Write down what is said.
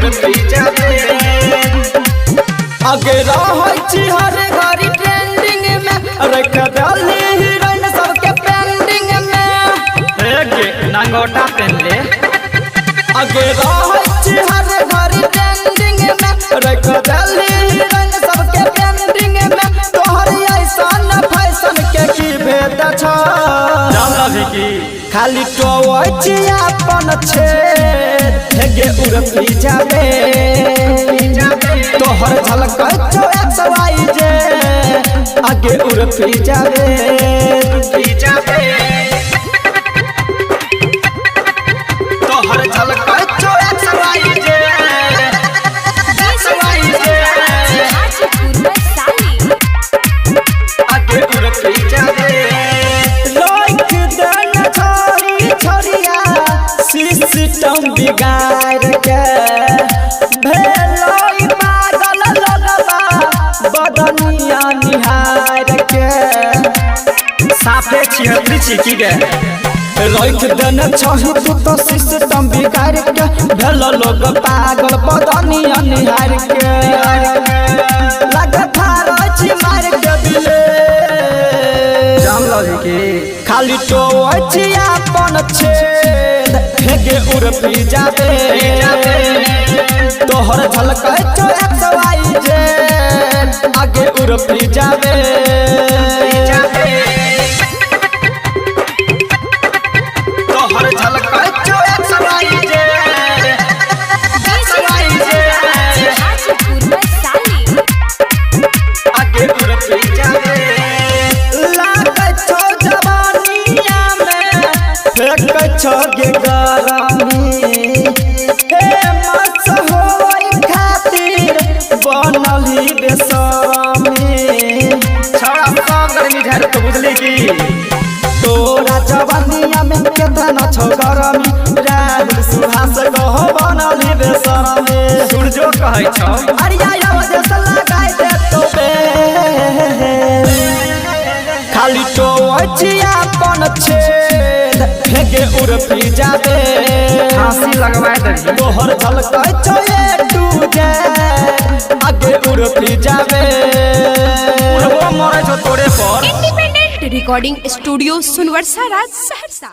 उड़ती जाबे। आगे रहै छी हर घड़ी ट्रेंडिंग में, रख देली हीरोइन सबके पेंडिंग में। हे गे, नांगोटा पहन ले। आगे रहै छी हर घड़ी ट्रेंडिंग में, रख देली हीरोइन सबके पेंडिंग में। तोहर ऐसन फैशन के की भेद छ? जान लभी की? खाली टोबै छी अपन छेद, हेगे उड़ती जाबे। तोहर झलक छौ एक्स why जे, आगे उड़ती जाबे। तोहर झलक छौ एक्स why जे, एक्स why जे, हाजीपुर वैशाली। आगे उड़ती जाबे। रोक देन छोरी छोरिया सिस्टम बिगाड़ के, भेलो पागल लगबा बदनिया निहार के। साफे छिहत्तरी छी की गे? रख देने छही तू तो सिस्टम बिगाड़ के, भेल लोग पागल बदनिया निहार के। लगत छी मार के बिले। जान लभी की? खाली टोबै छी अपन छेद, हेगे उड़ती जाबे। तोहर झलक छौ एक्स why जे, आगे उड़ती जाबे। तोहर झलक छौ एक्स why जे, एक्स why जे, हाजीपुर वैशाली। आगे उड़ती जाबे। लागै छौ जवानिया में फेकै छौ गे गरमी, हे मस्त होई खातिर बनल ही बेसरमी। छौड़ा सब गर्मी झाड़ तो बुझली की? तोरा जवानिया में केतना छौ गरमी, राहुल सुहास कहो बनल ही बेसरमी। सूरजो कहै छौ। अरिया अवधेश लगाइ दे तो बे। खाली टोबै छी अपन छेद, हेगे उड़ती जाबे। फांसी लगवा देली। तोहर झलकै छौ ए टू जेड, आगे उड़ती जाबे। उड़बो मरै छौ तोरे पर। Independent recording studio, Sonbarsa Raj, Saharsa.